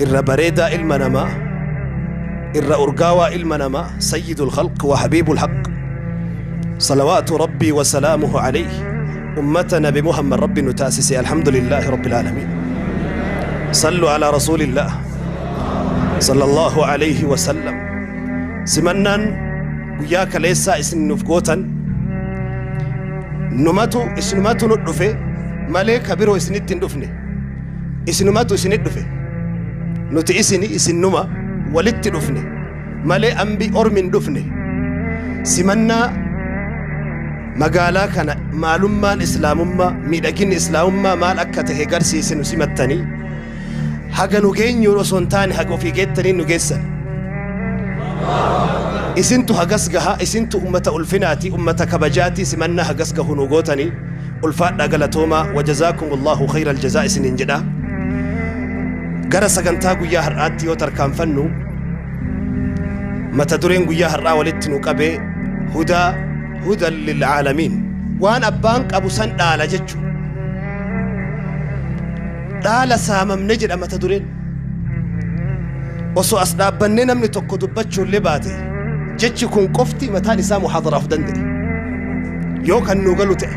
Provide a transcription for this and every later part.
Irra bareedaa ilma namaa, irra urgaawaa ilma namaa, sayyidul khalq wa habiibul haqq, salawaatu rabbii wa salaamuhu alayhi, ummata nabi Muhammad rabbi nu taasise. Alhamdulillaahi rabbil aalamiin. Sallu alaa rasuulillaah sallallahu alayhi wa sallam. Simannaan guyyaa kaleessaa isin nuuf gootan, numatu isinumatu nu dhufe malee ka biroo isinitti hin dhufne. Isinumatu isinit dhufe. Nuti isini, isin numa walitti dhufne malee ambi ormi hin dhufne. Simannaa magaalaa kana maalummaan islaamummaa, miidhaginni islaamummaa maal akka tahe garsiise nu simattanii, haga nu geenyuun osoo hin taane haga ofii geettanii nu geessan. Isintu hagas gaha, isintu ummata ulfinaati, ummata kabajaati. Simannaa hagas gahu nu gootanii ulfaadhaa, galatoomaa. وجزاكم الله خير الجزاء isiniin jedha. Gara sagantaa guyyaa har'aatti yoo tarkaanfannu, mata dureen guyyaa har'aa walitti nu qabee هدى هدى للعالمين. Waan abbaan qabu san dhaala jechu, dhaala saamamne jedha mata dureen. Osoo as dhaabbannee namni tokko dubbachuullee baate, jechi kun qofti mataan isaa muhaadaraaf danda'e yoo kan nu galu ta'e.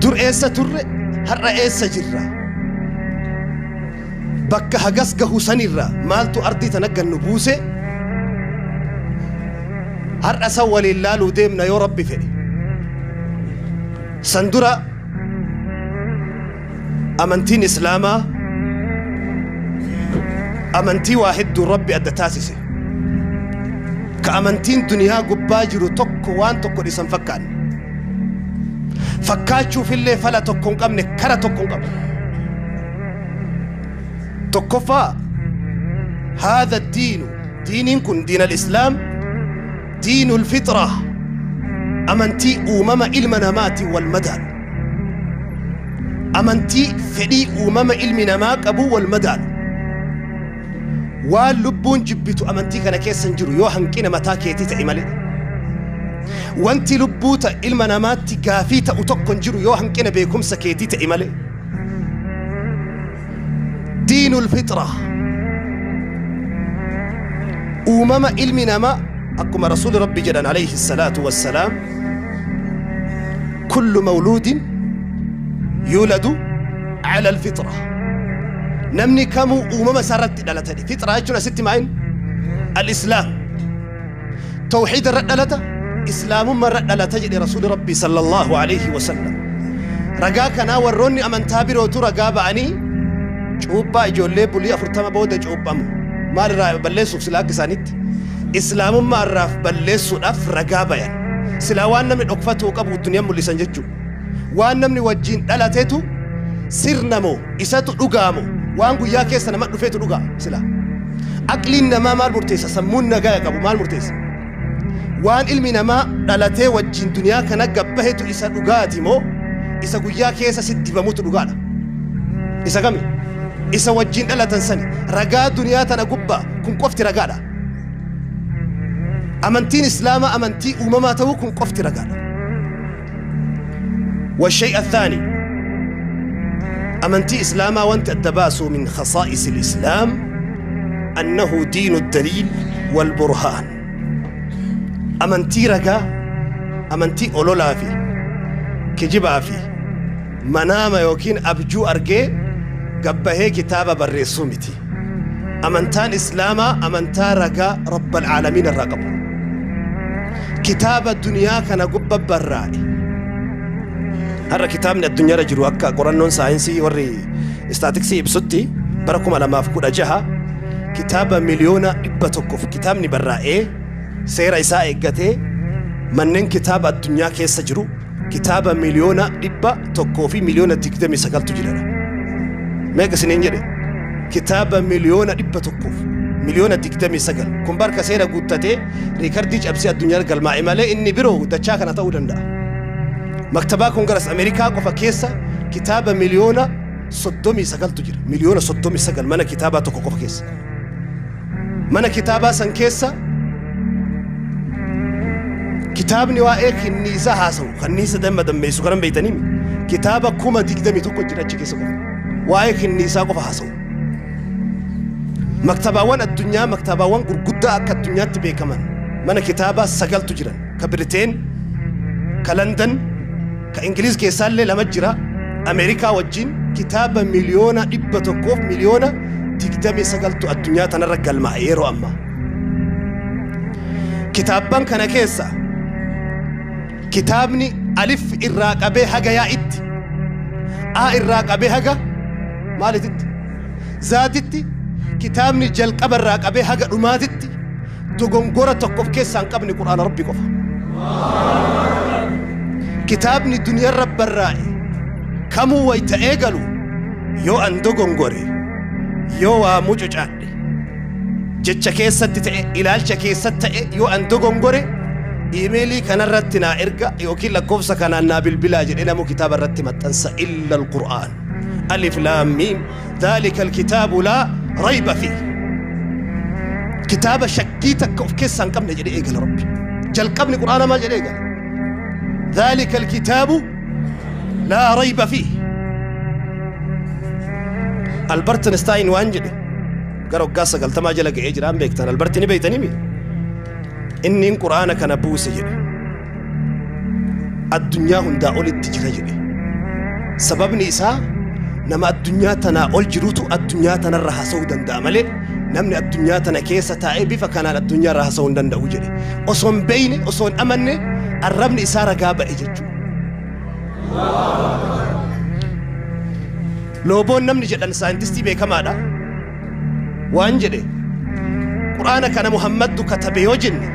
Dur eessa turre? Har'a eessa jirra? Bakka hagas gahu sanirra maaltu ardii tana gannu buuse? Har'a san waliin laaluu deemna yoo rabbi fedhe. San dura, amantiin islaamaa amantii waa hedduu rabbi adda taasise, ka amantiin duniyaa gubbaa jiru tokko waan tokko dhisan fakkaanne, fakkaachuufillee fala tokko hin qabne, kara tokko hin qabne. Tokkoffaa, هذا الدين, diiniin kun, دين الإسلام دين الفطرة, amantii uumama ilma namaatiin wal madaalu, amantii fedhii uumama ilmi namaa qabu wal madaalu. Waan lubbuun jibbitu amantii kana keessa hin jiru yoo hanqina mataa keetii ta'e malee. Wanti lubbuu ta ilma namaatti gaafii ta'u tokko hin jiru yoo hanqina beekumsa keetii ta'e malee. دين الفطرة, uumama ilmi namaa, akkuma rasuuli rabbi jedhan عليه الصلاة والسلام: كل مولود يولد على الفطرة. Namni kamuu uumama isaa irratti dhalatani. Fixraa jechuun asitti maa'in الإسلام, tawxiida irra dhalata, islaamummaa irra dhalata jedhe rasuuli rabbi صلى الله عليه وسلم. Ragaa kanaa warroonni amantaa birootu ragaa ba'anii, cuuphaa ijoollee bulii 40 booda cuuphamu maal irraa balleessuuf? Silaa akka isaanitti islaamummaa irraaf balleessuudhaaf ragaa bayan. Silaa waan namni dhokfatuu qabu duniyaan mul'isan jechuu. Waan namni wajjiin dhalateetu sirna moo isatu dhugaamo? Waan guyyaa keessa nama dhufeetu dhugaa? Silaa aqliin namaa maal murteessa? Sammuun nagaa qabu maal murteessa? Waan ilmi namaa dhalatee wajjiin duniyaa kana gabbahetu isa dhugaati moo isa guyyaa keessa sitti dibamutu dhugaadha? Isa kami? Isa wajjiin dhalatan sani. Ragaa duniyaa tana gubbaa kun qofti ragaadha. Amantiin islaamaa amantii uumamaa ta'uu kun qofti ragaadha. والشيء الثاني, amantii islaamaa wanti adda baasu, من خصائص الإسلام أنه دين الدليل والبرهان. Amantii ragaa, amantii ololaa fi kijibaa fi manaama yookiin abjuu argee gabbahee kitaaba barreessuu miti. Amantaan islaamaa amantaa ragaa رب العالمين irraa qabu, kitaaba duniyaa kana gubba barraa'e. Har'a kitaabni addunyaarra jiru, akka qorannoon saayinsii warri istaatiksii ibsutti, bara 2016 kitaaba 100,000,000 kitaabni barraa'ee seera isaa eeggatee manneen kitaaba addunyaa keessa jiru kitaaba 100,029,000tu jira. Meeqa isiniin jedhe? Kitaaba 100,000,029,000. Kun barka seera guuttatee riikardii cabsee addunyaa galmaa'e malee inni biroo dachaa kana ta'uu danda'a. Maktabaa Congress Ameerikaa qofa keessa kitaaba 39,000,000tu jira. 39,000,000 mana kitaabaa tokko qofa keessa. Mana kitaabaa san keessa kitaabni waa'ee kinniisa haasawu, kanniisa damma dammeessu kanan beeytanii, kitaaba 21,000 jira achi keessa qofa. Waa'ee kinniisaa qofa haasawu. Maktabaawwan addunyaa, maktabaawwan gurguddaa akka addunyaatti beekaman mana kitaabaa 9tu jiran. Ka Biriteen, ka London, ka Ingiliz keessaallee 2 jira. Ameerikaa wajjin kitaaba 100,000,029,000tu addunyaa tanarra galmaa'e yeroo ammaa. Kitaabban kana keessa kitaabni alif irraa qabee haga yaa'itti, a irraa qabee haga maalititti, zaatitti, kitaabni jalqaba irraa qabee haga dhumaatitti dogongora tokko of keessaa hin qabne Qur'aana Rabbi qofa. Kitaabni duniyarra barraa'e kamuu wayta eegalu yoo an dogongore, yoo waa mucucaadhe, jecha keessatti ta'e, ilaalcha keessatti ta'e, yoo an dogongore iimeelii kanarratti naa erga yookiin lakkoofsa kanaan naa bilbilaa jedhee namuu kitaaba irratti maxxansa. Illa al-Qur'aan. Alif laam miim dhaalika al-kitaabu laa rayba fiih. Kitaaba shakkii takka of keessaa hin qabne jedhee eegala Rabbi. Jalqabni Qur'aana maal jedhee eegala? Dhaalika al-kitaabu laa rayba fiih. Albert Einstein waan jedhe gara waggaa 90 jala ga'ee jiraan beektan. Albert ni beektanii mi? Inni Qur'aana kana buuse jedhe. Addunyaa hundaa olitti jira jedhe. Sababni isaa nama addunyaa tanaa ol jirutu addunyaa tanarra haasa'uu danda'a malee namni addunyaa tana keessa taa'ee bifa kanaan addunyaa irra haasa'uu hin danda'u jedhe. Osoo hin beeyne, osoo hin amanne arrabni isaa ragaa ba'e jechuudha. Looboon namni jedhan saayintistii beekamaadha. Waan jedhe, Qur'aana kana Muhammaddu katabe yoo jenne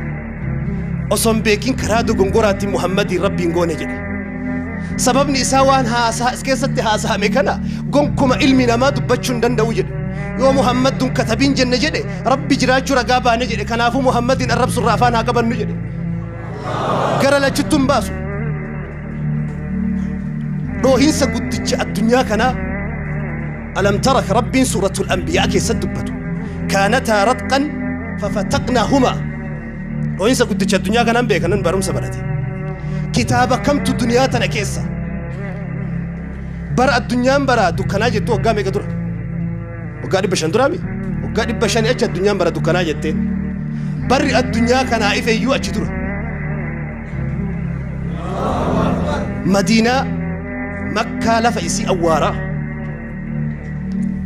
osoo hin beekin karaa dogongoraatiin Muhammadiin Rabbiin goone jedhe. Sababni isaa waan haasaa as keessatti haasa'ame kana gonkuma ilmi namaa dubbachuu hin danda'u jedhe. Yoo Muhammadduun katabiin jenne jedhe Rabbi jiraachuu ragaa baane jedhe. Kanaafuu Muhammadiin arrabsu irraa afaan haa qabannu jedhe. Gara lachuttu hin baasu. Dhoohinsa guddicha addunyaa kanaa alam tara ka Rabbiin suuratul anbiyaa keessatti dubbatu kaanataa ratqan fafataqnaahumaa. Dhoohinsa guddicha addunyaa kanaan beekanan barumsa barate. Kitaaba kamtu duniyaa tana keessa bara addunyaan bara dukkanaa jettu waggaa meeqa dura? Waggaa 500 duraami? Waggaa 500 achi addunyaan bara dukkanaa jetteen. Barri addunyaa kanaa ife iyyuu achi dura. Madiinaa Makkaa lafa isii awwaaraa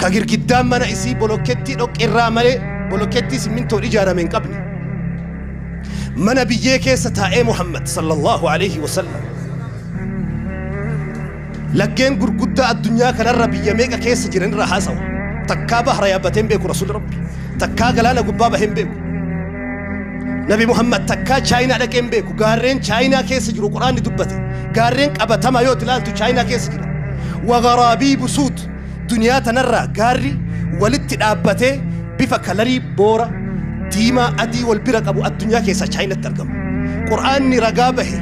ka girgiddaan mana isii bolokettii dhoqqeerraa malee bolokettii simmintoon ijaarame hin qabne. Mana biyyee keessa taa'ee Muhammad sallallahu alaihi wasallam laggeen gurguddaa addunyaa kanarra biyya meeqa keessa jiran irraa haasawa. Takkaa bahra yaabbatee hin beeku Rasuulli Rabbi. Takkaa galaana gubbaa bahee hin beeku. Nabi Muhammad takkaa Chaayinaa dhaqee hin beeku. Gaarreen Chaayinaa keessa jiru Quraanni dubbate. Gaarreen qabatamaa yoo ilaaltu Chaayinaa keessa jira. Wagaraabii suud duniyaa tanarraa gaarri walitti dhaabbatee bifa kalarii boora diimaa adii wal bira qabu addunyaa keessaa Chaayinatti argama. Quraanni ragaa bahe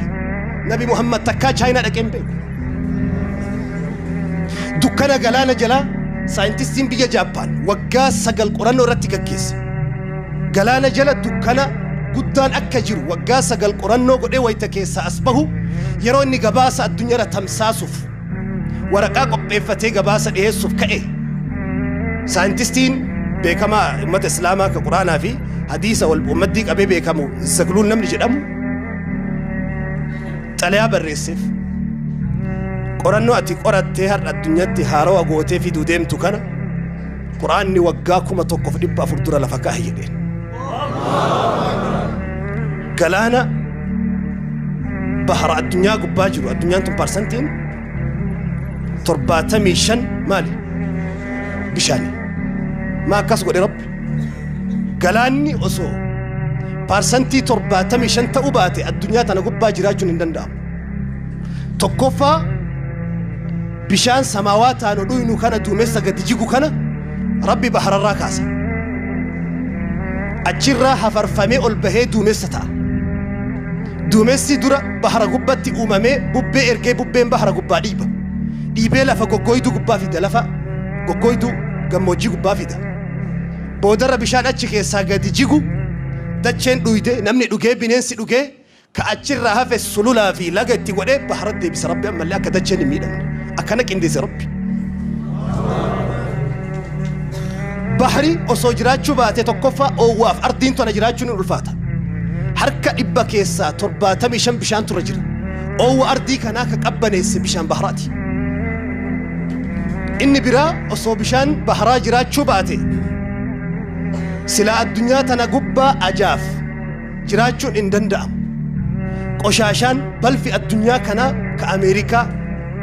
Nabi Muhammad takkaa Chaayinaa dhaqee hin beeku. Dukkana galaana jalaa saayintistiin biyya Jaappaan waggaa 9 qorannoo irratti gaggeesse. Galaana jala dukkana guddaan akka jiru waggaa 9 qorannoo godhee wayita keessaa as bahu yeroo inni gabaasa addunyaarra tamsaasuuf waraqaa qopheeffatee gabaasa dhiyeessuuf ka'e. Saayintistiin beekamaa uummata Islaamaa ka Quraanaa fi hadiisa wal ummaddii qabee beekamu Zagluul namni jedhamu xalayaa barreesseef. Qorannoo ati qorattee har'a addunyaatti haarawa gootee fiduu deemtu kana Quraanni waggaa 1400 dura lafa kaa'e jedheen. Galaana bahara addunyaa gubbaa jiru, addunyaan tun parsantiin 75 maali? Bishaani. Maa akkas godhe Rabbi? Galaanni osoo parsantii 75 ta'uu baate addunyaa tana gubbaa jiraachuun hin danda'amu. Tokkoffaa, bishaan samaawaa taanu dhuynu kana duumessa gadi jigu kana Rabbi bahararraa kaasa. Achirraa hafarfamee ol bahee duumessa ta'a. Duumessi dura bahara gubbatti uumamee bubbee ergee bubbeen bahara gubbaa dhiiba. Dhiibee lafa goggooyduu gubbaa fida, lafa goggooyduu gammoojjii gubbaa fida. Boodarra bishaan achi keessaa gadi jigu dacheen dhuyde, namni dhugee, bineensi dhugee, ka achirraa hafe sululaa fi laga itti godhee bahara deebisa Rabbi ammallee akka dacheen hin miidhamne. Akkana qindeesse Rabbi. Bahri osoo jiraachuu baate tokkoffaa oowwaaf ardiin tona jiraachuun hin ulfaata. Harka dhibba keessaa 75 bishaan tura jira. Oowwa ardii kanaa ka qabbaneesse bishaan bahraati. Inni biraa osoo bishaan baharaa jiraachuu baate silaa addunyaa tana gubbaa ajaaf jiraachuun hin danda'amu. Qoshaashaan balfi addunyaa kanaa ka Ameerikaa,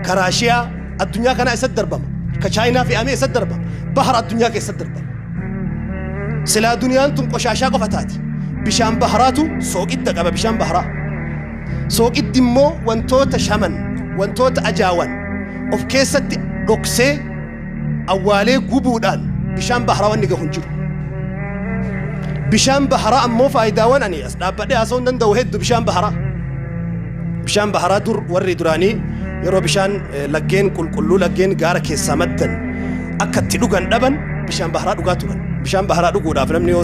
ka Raashiyaa addunyaa kanaa isatti darbama. Ka Chaayinaa fe'amee isatti darbama. Bahara addunyaa keessatti darbama. Silaa duniyaan tun qoshaashaa qofa taati. Bishaan baharaatu sooqidda qaba bishaan baharaa. Sooqiddi immoo wantoota shaman, wantoota ajaawan of keessatti dhoksee awwaalee gubuudhaan bishaan baharaa wanni gahu hin jiru. Bishaan baharaa ammoo faayidaawwan ani as dhaabbadhee haasa'uu hin danda'u hedduu bishaan baharaa. Bishaan baharaa dur warri duraanii yeroo bishaan laggeen qulqulluu laggeen gaara keessaa maddan akka itti dhugan dhaban bishaan baharaa dhugaa turan. Bishaan baharaa dhuguudhaaf namni yoo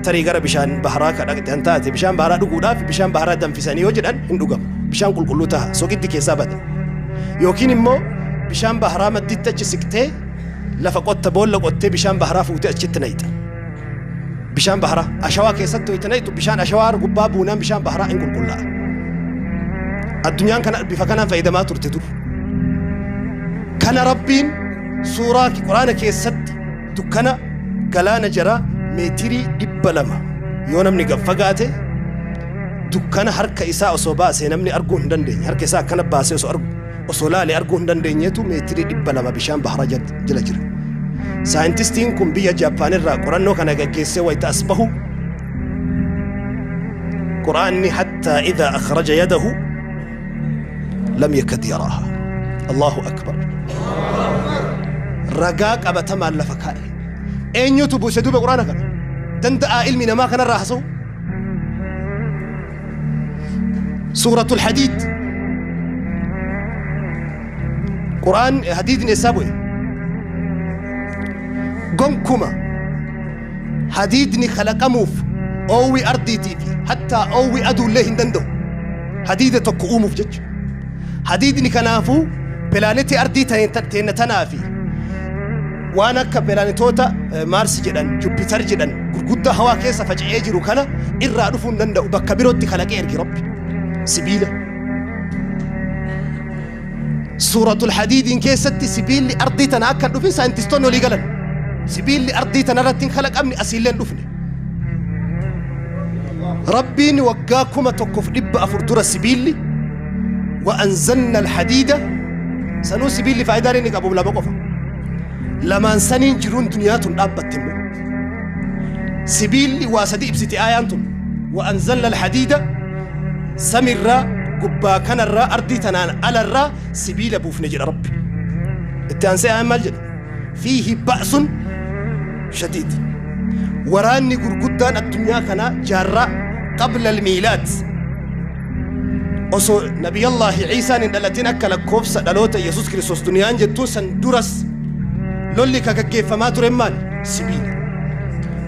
tarii gara bishaan baharaa ka dhaqxan taate bishaan baharaa dhuguudhaaf bishaan baharaa danfisanii yoo jedhan hin dhugamu. Bishaan qulqulluu taha soqiddi keessaa bada. Yookiin immoo bishaan baharaa madditti achi siqtee lafa qotta boolla qottee bishaan baharaa fuutee achitti naqxa. Bishaan baharaa ashawaa keessatti hoyte naqxu bishaan ashawaa gubbaa buunaan bishaan baharaa hin qulqullaa'a. Addunyaan kana bifa kanaan fayyadamaa turte dur. Kana Rabbiin suuraa Quraana keessatti dukkana galaana jara meetirii 200 yoo namni gad fagaate dukkana harka isaa osoo baasee namni arguu hin dandeenye harka isaa akkana baasee osoo argu osoo laalee arguu hin dandeenyeetu meetirii 200 bishaan baharaa jala jira. Saayintistiin kun biyya Jaappaan irraa qorannoo kana gaggeessee wayita as bahu Quraanni hattaa idhaa akhraja yadahu lam yakad yaraaha. Allahu akbar. Ragaa qabatamaan lafa kaa'e. Eenyutu buuse duuba Quraana kana? Danda'aa ilmi namaa kanarraa haasa'u? Suuratul Hadiid. Quraan hadiidni eessaa bu'e? Gonkuma hadiidni kalaqamuuf oowwi ardiitii fi hattaa oowwi aduullee hin danda'u. Hadiida tokko uumuuf jecha. Hadiidni kanaafuu pilaanetii ardii teenna tanaa fi waan akka pilaanetoota Maarsi jedhan, Jupiter jedhan gurguddaa hawaa keessa faca'ee jiru kana irraa dhufuu hin danda'u. Bakka birootti kalaqee erge Rabbi. Sibiila. Suuratul Hadiidiin keessatti sibiilli ardii tana akka hin dhufin saayintistoonni olii galan. Sibiilli ardii tana irratti hin kalaqamne asiillee hin dhufne. Rabbiin waggaa 1400 dura sibiilli wa anzalna alhadiida sanuu sibiilli faayidaan inni qabu lama qofa. Lamaan saniin jiruun duniyaa tun dhaabbatte immoo. Sibiilli waa sadi ibsiti aayaan tun. Wa anzalna alhadiida samirraa gubbaa kanarraa ardii tanaan alarraa sibiila buufne jedha Rabbi. Itti aansee aayaan maal jedha? Fiihi ba'sun shadiid. Waraanni gurguddaan addunyaa kanaa jaarraa qabla almiilaad osoo nabiyallaahi Ciisaan hin dhalatin akka lakkoofsa dhaloota Yesuus Kiristoos duniyaan jettuun san duras lolli ka gaggeeffamaa ture maali? Sibiila.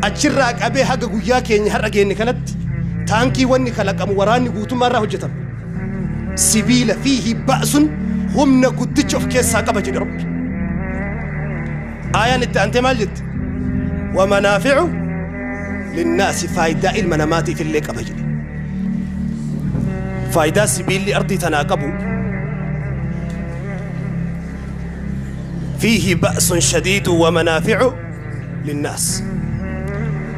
Achirraa qabee haga guyyaa keenya har'a geenne kanatti taankii wanni kalaqamu waraanni guutummaa irraa hojjetama. Sibiila fiihi ba'sun humna guddicha of keessaa qaba jedhe Rabbi. Aayaan itti aantee maal jetti? Wamanaafi'u linnaasi faayidaa ilma namaatiif illee qaba jedhe. Faayidaa sibiilli ardii tanaa qabu fiihi ba'sun shadiidu wamanaafi'u linnaas.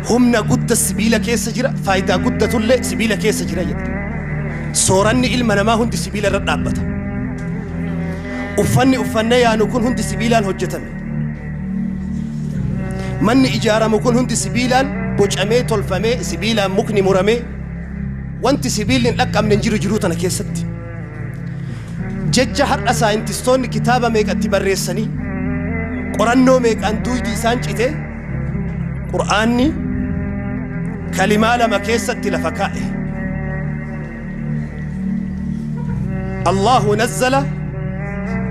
Humna gudda sibiila keessa jira, faayidaa guddatullee sibiila keessa jira jedhe. Sooranni ilma namaa hundi sibiila irra dhaabbata. Uffanni uffannee yaanu kun hundi sibiilaan hojjetame. Manni ijaaramu kun hundi sibiilaan bocamee tolfamee sibiilaan mukni muramee wanti sibiilli hin dhaqqabne hin jiru jiruu tana keessatti. Jecha har'a saayintistoonni kitaaba meeqatti barreessanii qorannoo meeqaan duuydi isaan cite Qur'aanni kalimaa lama keessatti lafa kaa'e. Allahu nazzala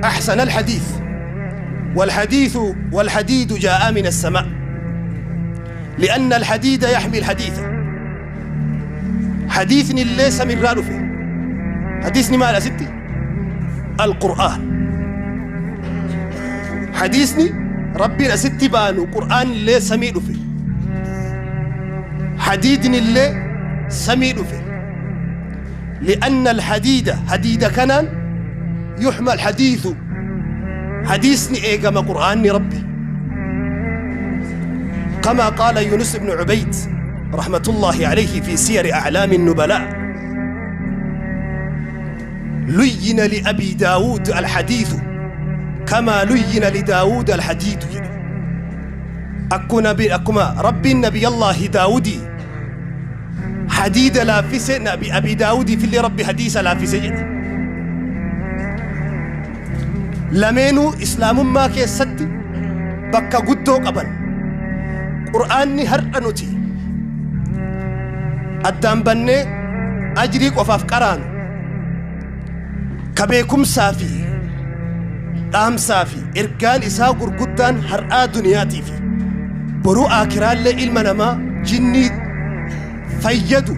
أحسن الحديث والحديث والحديد جاء من السماء لأن الحديد يحمي الحديث. حديثني ليس من رالفه حديثني مال ستي القرآن. حديثني Rabbiin asitti baanu Qur'aan illee samii dhufe, hadiidni illee samii dhufe. لأن الحديد حديد كنان يحمى الحديث، حديثني إيقام قرآن ربي، كما قال يونس بن عبيد رحمة الله عليه في سير أعلام النبلاء: لين لأبي داود الحديث كما لين لداود الحديد. أكما ربي النبي الله داودي حديد لافس، نبي أبي داود في اللي ربي حديث لافس. لمنو إسلام ما كيستي بكا قدو قبل قرآني هرأنوتي أدام بني أجريك وفاف قران كبيكم سافي دام سافي إرقان إساء قرقدان هرآ دنياتي في برو آكران لإلم نما جني فيدو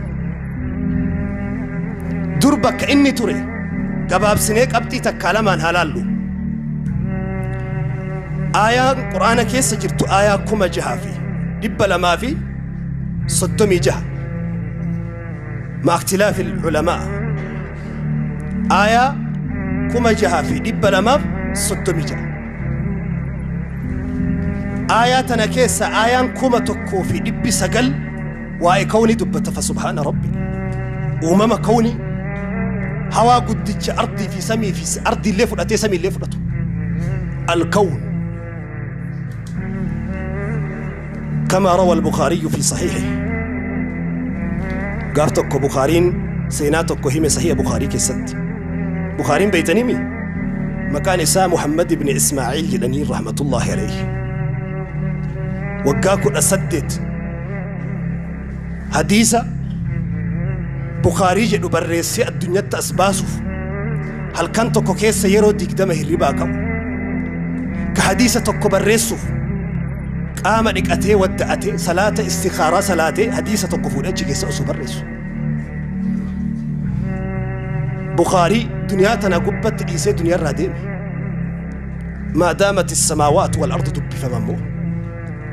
دربك إني تري قباب سنيك أبتي تكالمان هلالو. آية قرآن كيس جرتو آية كما جهافي دب لما في صدمي جه مع اختلاف العلماء. آية كما جهافي دب لما صدمي جه آية تنكيس آية كما تكوفي دب سقل واي كوني دبت. فسبحان ربي ومما كوني هوا قدتش أرضي في سمي في أرضي اللي فرأتي سمي اللي فرأته الكون، كما روى البخاري في صحيحه. قافتك بخارين سيناتك هم صحيح بخاري كست بخارين بيتنيمي مكان إساء محمد بن إسماعيل جدني رحمة الله عليه وقاكو أسدت حديثة بخاري جدو بريسي الدنيا تأسباسف هل كان تكو كيس يرو ديك دمه الربا كو كحديثة تكو بريسف قام أتي ودأتي صلاة استخارة صلاة حديثة تكو فودأتي كيس أسو بريسو. بخاري دنيا تنا قبت إيسي دنيا الراديم ما دامت السماوات والأرض دب فممو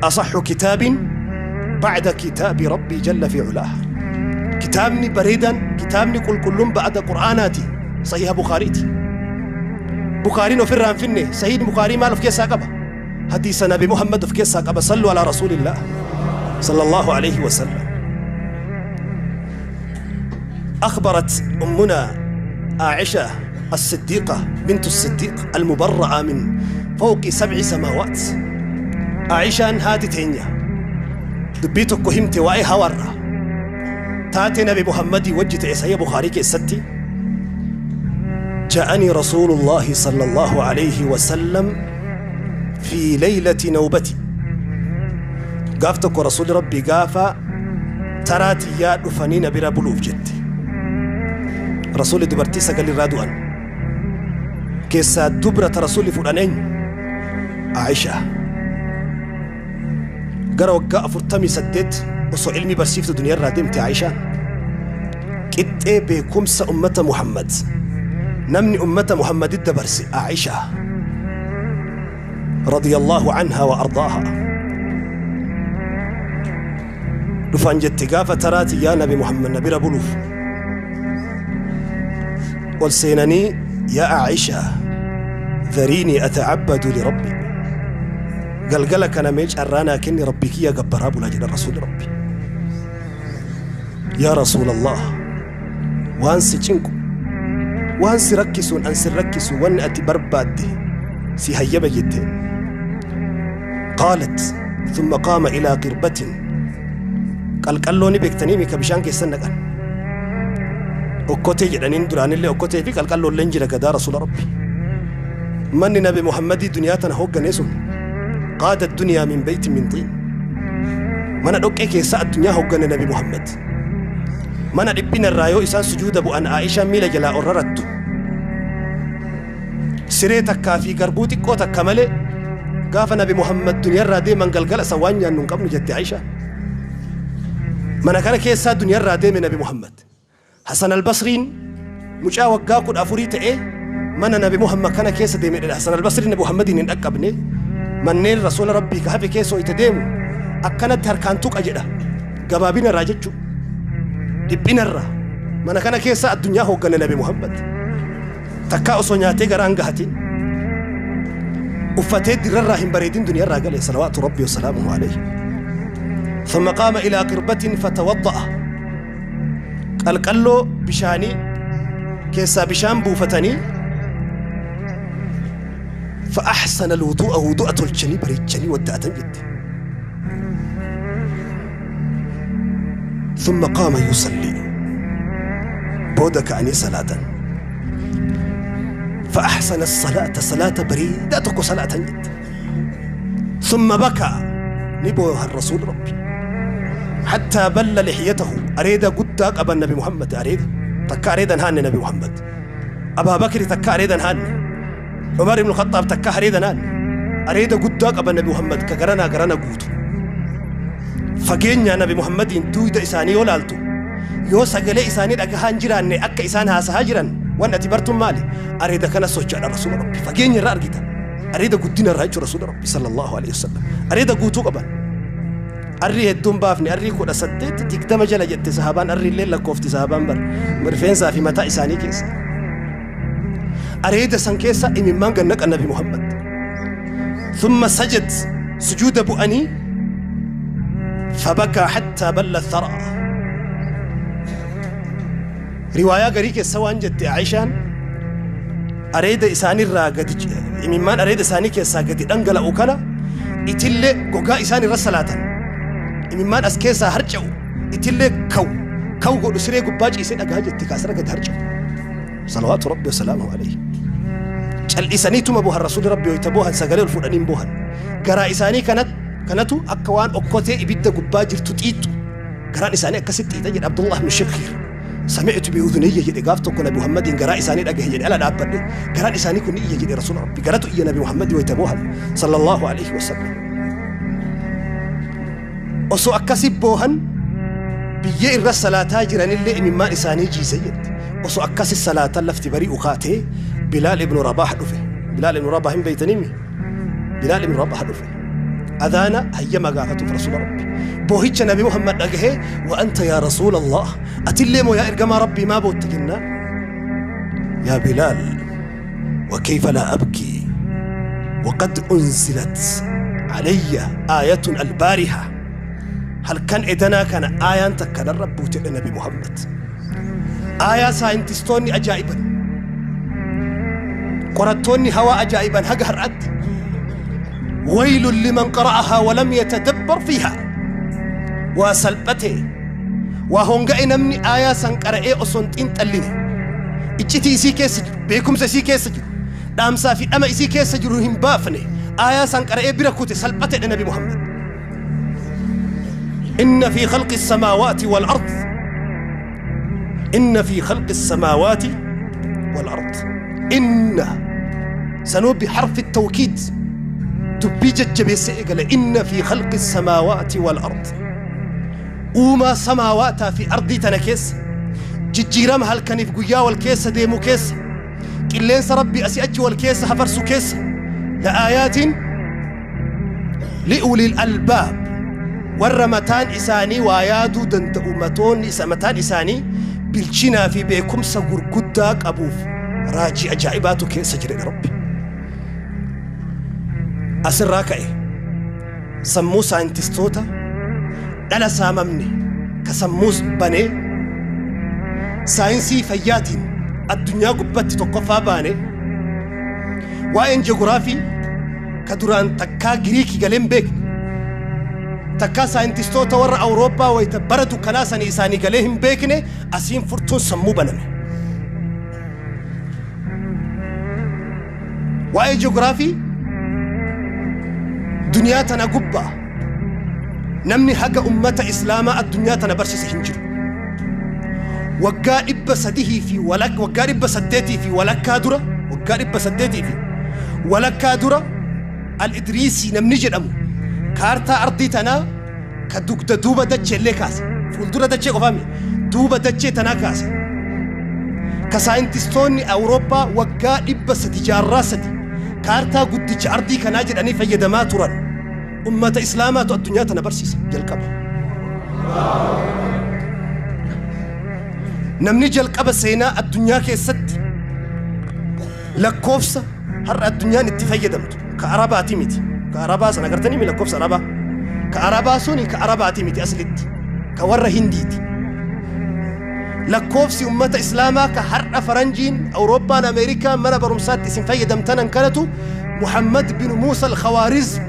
أصح كتاب بعد كتاب ربي جل في علاه. كتابني بريدا كتابني كل كلهم بعد قرآناتي صحيح بخاريتي بخاري نفر فيني صحيح بخاري ماله في كيس عقبة حديث نبي محمد في كيس عقبة. صلوا على رسول الله صلى الله عليه وسلم. أخبرت أمنا عائشة الصديقة بنت الصديق المبرأة من فوق 7 سماوات عائشة هادت هنيا دبيتك كهمت وأي هورة تاتي نبي محمد وجت إسحاق بخاري كستي جاءني رسول الله صلى الله عليه وسلم في ليلة نوبتي قافتك رسول ربي قافا تراتي يا دفنين برا بلوف جتي رسول دبرتي سقل الرادوان كيسا دبرة رسول فلانين عائشة قرأ وقا أفرتمي سدت وصو علمي برسيفت دنيا الرادمت عائشة كت بكمس أمة محمد نمني أمة محمد الدبرسي عائشة رضي الله عنها وأرضاها. رفان جت قافة تراتي يا نبي محمد نبي ربلوف والسينني يا عائشة ذريني أتعبد لربي قلقلك أنا ميج أرانا كني ربك يا جبراب لاجل الرسول ربي يا رسول الله وانسي تشنكو وانسي ركسون أنسي ركسو وان أتي برباد سي هيبة جدا. قالت ثم قام إلى قربة قلقلوني بكتنيمي كبشان كيسنك أكوتي جدنين دراني اللي أكوتي فيك قلقلو اللي قدا رسول ربي من نبي محمد دنياتنا هو جنسون قاد الدنيا من بيت من طين من أدوك إيه ساعة الدنيا هو جن نبي محمد من أدبنا الرايو إسان سجود أبو أن عائشة ميلا جلا أررت سريتك كافي قربوتي كوتك كمالي قاف نبي محمد دنيا الرادي من قلقل سوانيا أنهم قبل جت عائشة من كان كيسا دنيا الرادي من نبي محمد حسن البصري مش أوقاك أفوريت إيه من نبي محمد كان كيسا دي من حسن البصري نبي محمد إن أكبني Manneen rasuula rabbii ka hafe keessa hoyte deemu akkanatti harkaan tuqa jedha. Gabaabina irraa jechuu, dhiphina irraa. Mana kana keessa addunyaa hooggane Nabi Muhammad. Takkaa osoo nyaatee garaan gahatin, uffatee dirrarraa hin bareedin duniyaa irraa gale, salawaatu rabbii wasalaamuhu alayhi. ثم قام إلى قربة فتوضأ. Qalqalloo bishaanii keessaa bishaan buufatanii، فأحسن الوضوء، وضوء tolchanii bareechanii wadda'atan jette. ثم قام يصلي. Booda ka'anii salaatan. فأحسن الصلاة، صلاة bareedaa tokko salaatan jette. ثم بكى، ni booha الرسول ربي، حتى بل لحيته. Areeda guddaa qaban Nabi Muhammad. Areeda takka areedan haanne Nabi Muhammad. Abaa Bakri takka areedan haanne. Umar ibn Khattaab takka areedan haanne. Areeda guddaa qaban Nabi Muhammad, ka garanaa garana guutu. Fageenya Nabi Muhammadiin duuyda isaanii yoo laaltu, yoo sagalee isaanii dhagahaa hin jiraanne, akka isaan haasahaa jiran waan ati bartuun maali? Areeda kana socho'adha rasuula rabbi fageenya irraa argita. Areeda guddina irraa jechuudha. Rasuula rabbi sallallahu alaihi wasallam areeda guutuu qaban. Arrii hedduun baafne, arrii 18 20 jala jette sahabaan. Arrii illee lakkoofti sahabaan bar rifeensaa fi mataa isaanii keessa. Areeda san keessa imimmaan gannaqa Nabi Muhammad. ثم سجد، sujuuda bu'anii، فبكى حتى بل الثرى. Riwaayaa garii keessa waan jette Aishaan, areeda isaanirraa gadi imimmaan areeda isaanii keessaa gadi dhangala'u kana itillee gogaa isaan irra salaatan, imimmaan as keessaa harca'u itillee kaw kaw godhu siree gubbaa ciisee dhagaa jette, kaasirra gadi harca'u, salawaatu rabbi wasalaamu alayhi. Cal'isaniituma bohan. Rasuulli rabbi wayita bohan sagalee ol fuudhanii hin bohan. Garaa isaanii kanatu akka waan okkotee ibidda gubbaa jirtu xiixxu, garaan isaanii akkasitti xiixa jedhe Abdullah ibn Shakiir. سمعت بأذني jedhe, gaaf tokko Nabi Muhammadiin garaa isaanii dhagahe jedhe. Ala dhaabbadhe, garaan isaanii kun ni iyya jedhe rasuula rabbi. Garatu iyya Nabi Muhammadi wayita boohan sallallahu alaihi wasallam. Osoo akkasi boohan biyyee irra salaataa jiranillee imimmaan isaanii jiise jette. Osoo akkasi salaatan lafti bari'u kaatee Bilaal ibnu Rabaah dhufe. Bilaal ibnu Rabaah hin beeytanimi? Bilaal ibnu Rabaah dhufe, adaana hayyama gaafatuuf rasuula rabbi. Boohicha Nabi Muhammad dhagahee, وأنت يا رسول الله، atillee moo yaa ergamaa rabbii maa bootte jennaan, يا بلال، وكيف لا أبكي وقد أنزلت علي آية البارحة؟ Halkan edanaa kana aayaan takka narra buute Nabi Muhammad. Aayaa saayintistoonni ajaa'iban, qorattoonni hawaa ajaa'iban haga har'aatti. ويل لمن قرأها ولم يتدبر فيها. Waa salphate, waa honga'e namni aayaa san qara'ee osoo hin xiinxalline, iccitii isii keessa jiru, beekumsa isii keessa jiru, dhaamsaa fi dhama isii keessa jiru hin baafne, aayaa san qara'ee bira kute salphatedha Nabi Muhammad. إن في خلق السماوات والأرض، إن في خلق السماوات والأرض. إن sanuu بحرف التوكيد، dubbii jajjabeessee eegale. إن في خلق السماوات والأرض، uumaa samaawaataa fi ardii tana keessa, jijjiirama halkaniif guyyaa wal keessa deemu keessa, qilleensa rabbii asii achi wal keessa hafarsu keessa، لآيات لأولي الألباب، warra mataan isaanii waa yaaduu danda'u, matoonni isa mataan isaanii bilchinaa fi beekumsa gurguddaa qabuuf raajii ajaa'ibaatu keessa jira rabbi. Asirraa ka'e sammuu saayintistoota dhala saamamne ka sammuus banee saayinsii fayyaatiin addunyaa gubbatti tokkoffaa baane, waa'een ji'oogiraafii ka duraan takkaa Giriikii galeen beekne, takkaa saayintistoota warra Awurooppaa wayita bara dukkanaa sanii isaanii galee hin beekne, asiin furtuun sammuu baname. Waa'ee ji'oogiraafii duniyaa tana gubbaa namni haga ummata islaamaa addunyaa tana barsiise hin jiru. Waggaa 300 fi waggaa 850 dura, waggaa 850 dura, Al-Idriisii namni jedhamu kaartaa ardii tanaa ka dugda duuba dachee illee kaase, fuuldura dachee qofaami, duuba dachee tanaa kaase, ka saayintistoonni Awurooppaa waggaa 300, jaarraa 3 Kaartaa guddicha ardii kanaa jedhanii fayyadamaa turan ummata Islaamaatu addunyaa tana barsiisa jalqaba. Namni jalqaba seenaa addunyaa keessatti lakkoofsa har'a addunyaan itti fayyadamtu ka Arabaati miti. Ka Arabaa sana agartanii mi lakkoofsa Arabaa? Ka Arabaa suni ka Arabaati miti aslitti. Ka warra Hindiiti. Lakkoofsi ummata Islaamaa ka har'a faranjiin Awurooppaan Ameerikaan mana barumsaatti isin fayyadamtanan kanatu Muhammad bin Muusa al-Khawaarizm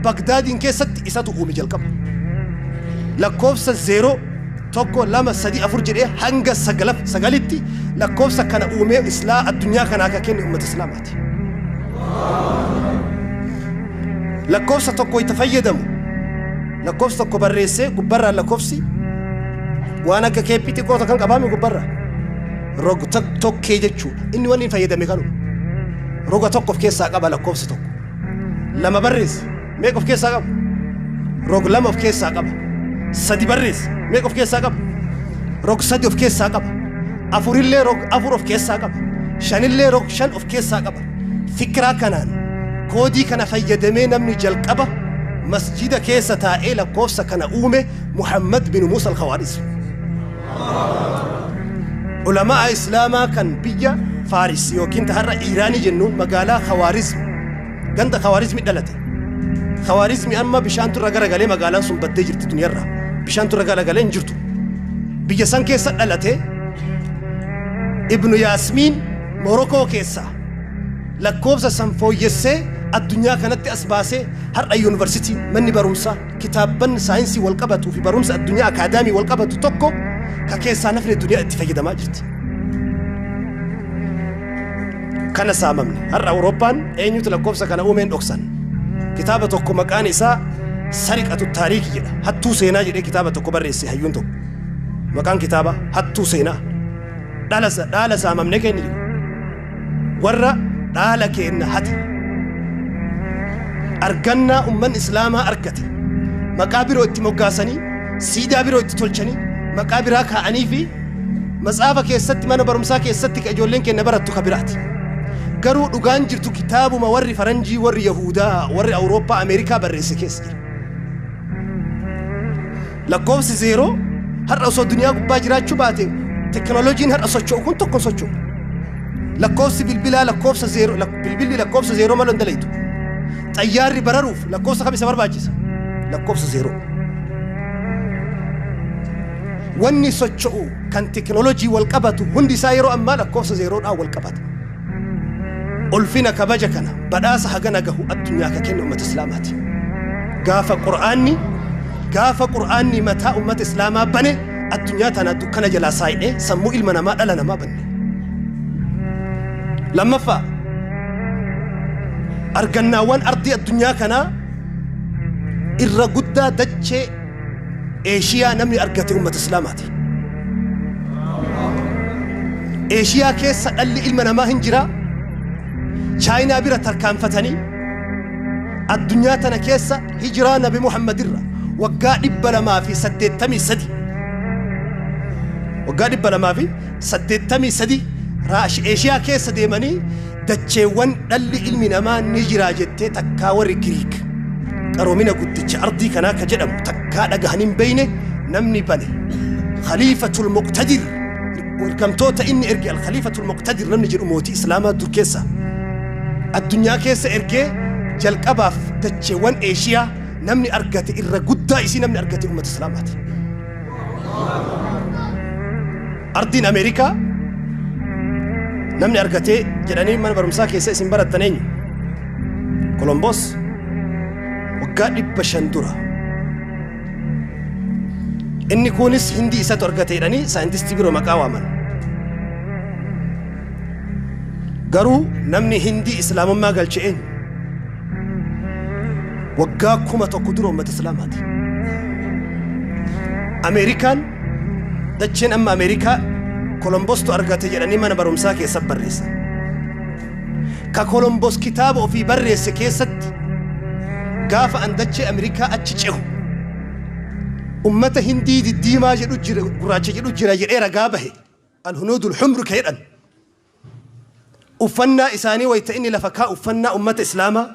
Bagdaadiin keessatti isatu uume jalqaba. Lakkoofsa 0 1 2 3 4 jedhee hanga 9 9tti lakkoofsa kana uumee islaa addunyaa kanaa ka kenne ummata Islaamaati. Lakkoofsa tokko itti fayyadamu, lakkoofsa tokko barreessee gubbarraan lakkoofsi waan akka keeppii xiqqoo kan qabaame gubbarra rog tokkee jechuudha. Inni wanni fayyadame kanuma. Roga tokko of keessaa qaba lakkoofsi tokko. Lama barreesse, meeqa of keessaa qaba? Rog lama of keessaa qaba. Sadi barreesse, meeqa of keessaa qaba? Rog sadi of keessaa qaba. Afurillee rog afur of keessaa qaba. Shanillee rog shan of keessaa qaba. Fikiraa kanaan koodii kana fayyadamee namni jalqaba masjida keessa taa'ee lakkoofsa kana uume Muhammad bin Muusa al-Khawaarizm. Ulamaa Islaamaa kan biyya Faaris yookiin har'a Iiraanii jennuun magaalaa Khawaarizm, ganda Khawaarizmi dhalate. Khawaarizmi amma bishaantu irra garagalee magaalaan sun baddee jirti duniyarraa. Bishaantu irra garagalee hin jirtu. Biyya san keessa dhalate. Ibnu Yaasmiin Morokoo keessaa lakkoofsa san fooyyessee addunyaa kanatti as baasee har'a yuunivarsiitii, manni barumsaa, kitaabban saayinsii wal qabatuu fi barumsa addunyaa akaadaamii wal qabatu tokko ka keessaa nafni duniyaa itti fayyadamaa jirti. Kana saamamne. Har'a Awurooppaan eenyutu lakkoofsa kana uumeen dhoksan. Kitaaba tokko maqaan isaa Sariqatu Taariikii jedha. Hattuu seenaa jedhee kitaaba tokko barreesse hayyuun tokko. Maqaan kitaaba Hattuu Seenaa. Dhaala saamamne kenni jedhu. Warra dhaala keenna hate. Argannaa ummanni Islaamaa argate. Maqaa biroo itti moggaasanii, siidaa biroo itti tolchanii, maqaa biraa kaa'anii fi matsaafa keessatti, mana barumsaa keessatti ka ijoolleen keenya barattu ka biraati. Garuu dhugaan jirtu kitaabuma warri faranjii, warri Yahudaa, warri Awurooppaa, Ameerikaa barreesse keessa jira. Lakkoofsi zeeroo har'a osoo duniyaa gubbaa jiraachuu baate teknooloojiin har'a socho'u kun tokko hin socho'u. Lakkoofsi bilbilaa lakkoofsa zeeroo, bilbilli lakkoofsa zeeroo malee hin dalaytu. Xayyaarri bararuuf lakkoofsa kam isa barbaachisa? Lakkoofsa zeeroo. Wanni socho'u kan teknooloojii wal qabatu hundi isaa yeroo ammaa lakkoofsa zeeroodhaan wal qabata. Ulfina kabaja kana, badhaasa hagana gahu addunyaa ka kennu ummata Islaamaati. Gaafa Qur'aanni mataa ummata Islaamaa bane, addunyaa tana dukkana jalaa saayidhee sammuu ilma namaa, dhala namaa banne. Lammaffaa, argannaawwan ardii addunyaa kanaa irra guddaa dachee Eeshiyaa namni argate ummata Islaamaati. Eeshiyaa keessa dhalli ilma namaa hin jiraa. Chaayinaa bira tarkaanfatanii addunyaa tana keessa hijiraa Nabi Muhammad irra waggaa 283, waggaa 283 Eeshiyaa keessa deemanii dacheewwan dhalli ilmi namaa ni jiraa jettee takkaa warri Giriik qaroomina guddicha ardii kanaa ka jedhamu takkaa dhagahanii hin beeyne namni bane Khaliifatul Muqtadir, ergamtoota inni erge, Al-Khaliifatul Muqtadir namni jedhu, mootii Islaamaa dur keessa addunyaa keessa ergee jalqabaaf dacheewwan Eeshiyaa namni argate, irra guddaa isii namni argate ummata Islaamaati. Ardiin Ameerikaa namni argatee jedhanii mana barumsaa keessa isin barattan eenyu? Kolombos, waggaa 500 dura. Inni kunis Hindii isatu argate jedhanii saayintistii biroo maqaa waaman. Garuu namni Hindii Islaamummaa galche eenyu? Waggaa 1000 dura uummata Islaamaati. Ameerikaan, dacheen amma Ameerikaa Kolombostu argate jedhanii mana barumsaa keessa barreessan. Ka Kolombos kitaaba ofii barreesse keessatti gaafa an dachee Ameerikaa achi cehu ummata Hindii diddiimaa jedhu jira, gurraacha jedhu jira jedhee ragaa bahe, Alhunuudul Humr ka jedhan. Uffannaa isaanii wayta inni lafa kaa, uffannaa ummata Islaamaa.